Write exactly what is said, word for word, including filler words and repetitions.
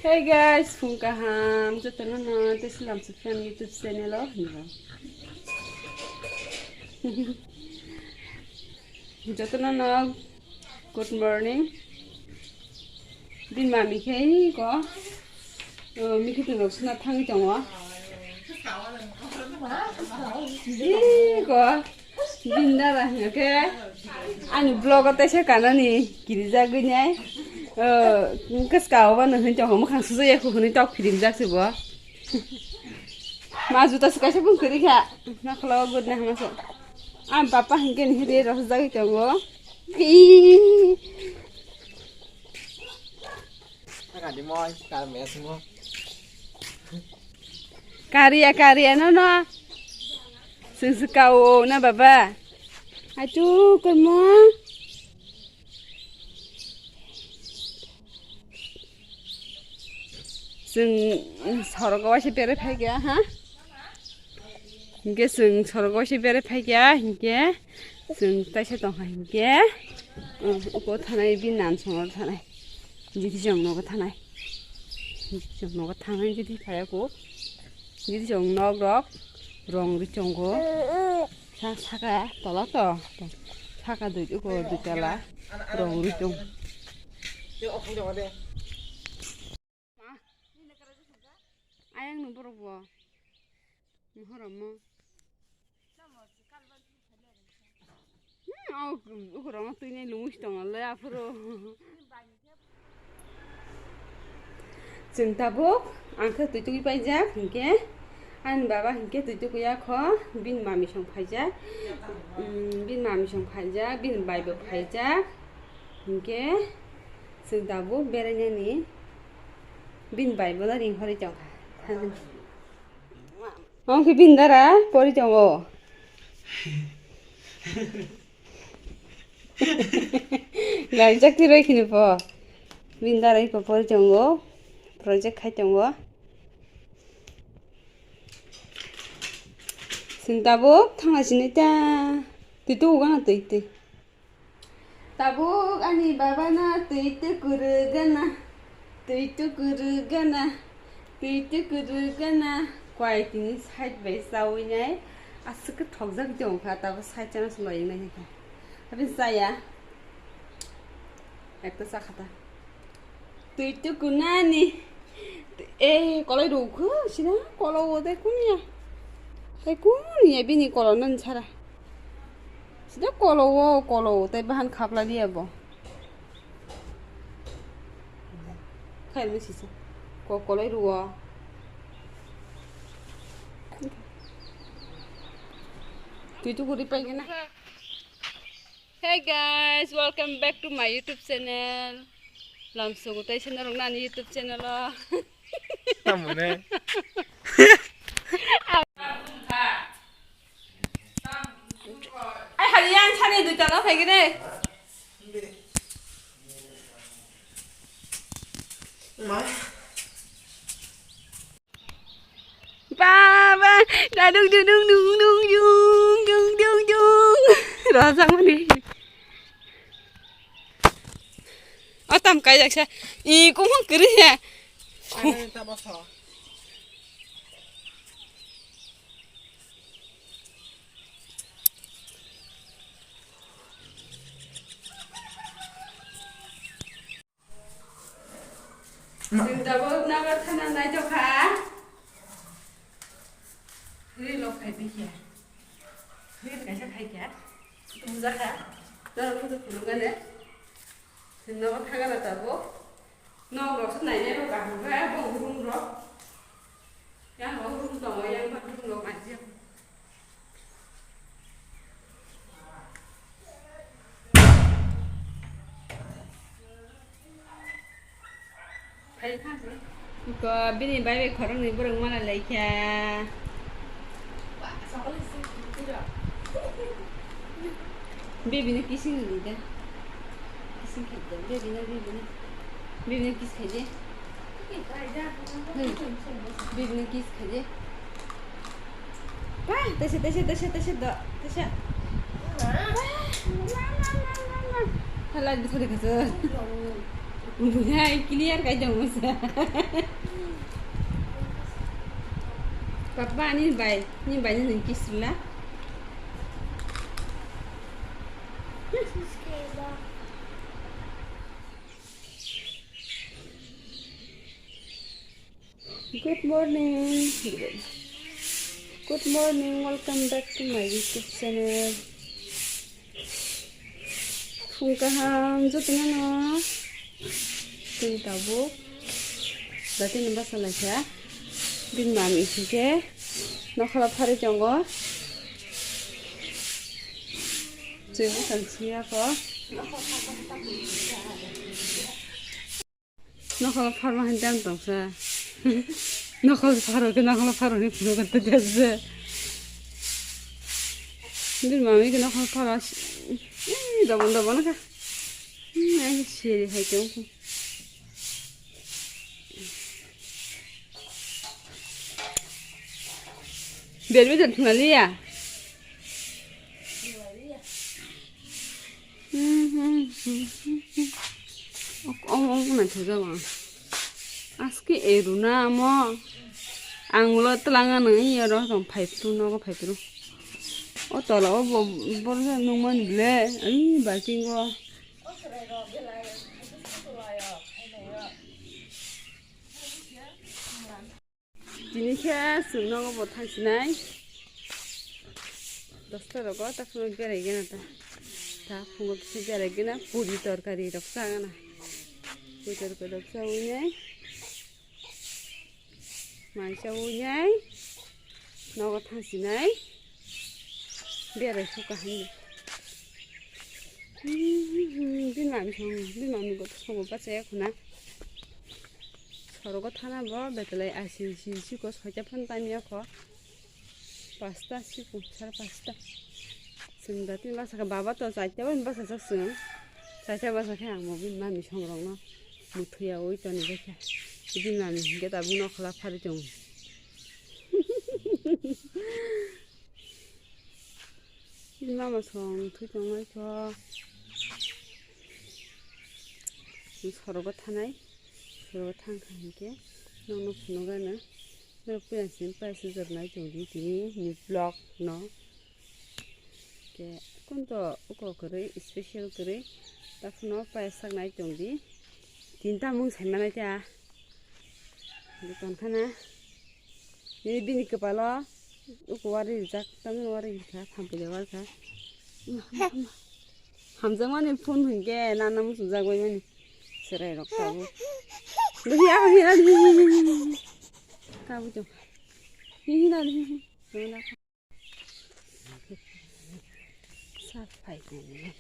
Hey guys, phung kaham jotono no tei slam sukhan YouTube channel o. Jotono no good morning. Bin mami khe ko, oh, mikhutung rok suna thangwi tongo. Ih, ko. Bini dara hingke ani vlog o teisa kanani kirijagwi nai. O, wngkha ska obo no hinwi tongo, mwkhang sujak ya kho hinwi tok phiringjak se bo. Ma juta se kaisa bung kwrwi kha. Ma kholo good na hama se. Ang papa hingke ni hiri rw jagwi tongo. Ih. Kariya, kariya, no, no. Sung sukao na baba. Atu, kurmo. Sung sorogo waisa bere phai kya, ha? Hinkhe chwng sorogo se bere phaikya, hinkhe chwng taisa tongkha, hinkhe, um, uko thanai, bini nan songro thanai, jiti chwng nogo thanai, jiti chwng nogo thanai, jiti phaiya ko, jiti chwng nok rok rong ri chongo, sa saka tola to, saka dui uko dui tala rong ri chong. Ayang no borok bo. Mohoramo. Hmm, o, o khorokno twi nai lungwi se tongo le aphuru. Chwng tabuk ang khe twi tugwi paijak hinkhe ani baba hinkhe twi tugwi ya kho bini mami song phaijak. Hmm, bini mami song phaijak, bini bai bo phaijak hinkhe chwng tabuk berainani bini bai bono ring horwi tongkha. Omo khe bini dara pori tongo. Gari chakti roi khini po. Bini dara iko pori tongo. Project khai tongo. Sini tabuk thangna sini ta. Twi tu ugana twi twi. Tabuk ani babano twi tukurugana, twi tukurugana, twi tukurugana. Kwai tini side bai chawi nai. Aswk khe thokjak tongkha, tabuk side chana se loyang nai kha. Abini chaya. Ekta chakha ta. Twi tukunani. Eh, koloi rukhu, sida kolo o de kunya. Tei kunya bini kolo nan sara. Sida kolo o, kolo o, tei bahan khapla dia bo. Khairni sisa. Ko koloi ruo. Twi tukuri paigena. Hey guys, welcome back to my YouTube channel. Lamsogo tai sena rok nani YouTube channel o. Tamone. Ai hari yang sani duita no phaigene. Ma. Baba, dadung dudung dung dung dung dung dung dung. Rajak mani. O tam kaijak sa. I kumang kiri ya. Ada yang tak basah. Chwng tabuk nogo thana naitokha. Reel rok khai di khe. Reel kaisa khai khe. Tungjakha. Norok photo phunukgani. Chwng nogo thangana tabuk. Nok rok se nainai rok kaham khe, bo room rok. Yang rok room tongo, yang room rok naijak. Ko bini bai bai khoroknwi borok mala laikha. Baby no kissing rwdi da. Kissing khaidi da. Baby no, baby no. Baby no kiss khaidi. Baby no kiss khaidi. Ba, taisa, taisa, taisa, taisa do, taisa. Ba, ma, ma, ma, ma, ma. Hala di thori khasu. Buhai clear kai tong masa. Papa ani bai, ni bai ni kiss la. Good morning. Good morning. Welcome back to my YouTube channel. Phung kaham jotono no. Twi tabuk. Jati ni basa laisa. Bini mami hingke nokhola phari tongo. Chwng bwsang siyako. Nokol pharma hai jang tongsa. Nokol pharo ke nokol pharo ni phuru kata jase. Bini mami ke nokol pharo. Dobon dobon ka. Ai seri hai tong. Badminton thwngaliya. Ong ong naithok jak ang. Aske eruna amo. Ang ulo twlangano iya ro tong phai phuru nogo phai phuru. O tola o bo borok nungmani ble. Ai balting o. Tini khe chwng nogo bo thangsinai. Dosta rogo ta phungo berai gana ta. Ta phungo kisa berai gana puri torkari rok chagana. Puri torkari rok chawi nai. Mai chawi nai. Nogo thangsinai. Berai suka hani. Bini mami song, bini mami go songo bachaya khuna. Sorogo thana bo betelai aisi si si ko soita phan tanya kho. Pasta si ko sar pasta. Sing dati basa kha baba to chaita ban basa sa sing. Chaita basa kha ang mo bini mami song rong no. Muthuya oi to ni kha. Bini mami ge ta bung no khala phari tong. Bini mama song thui tong nai kho. Sorogo thanai. Sorogo thang kha hinkhe nokno phunukgana. Norok puila sini price sujak nai tongdi tini ni vlog no. Ke kunto uko kwrwi special kwrwi taphano price sak nai tongdi. Tini tamung sai manai ta. Dokan khana. Nini bini kwpalo uko wari rijak, tamni wari rikha, thampili wari kha. Hamjakmani phone hinkhe nana muchungjak bai mani. Cherai rok tabuk. Dui, ah, hina, hina, hina. Tabuk jong. Hina, hina, hina. Sal phai tongmani.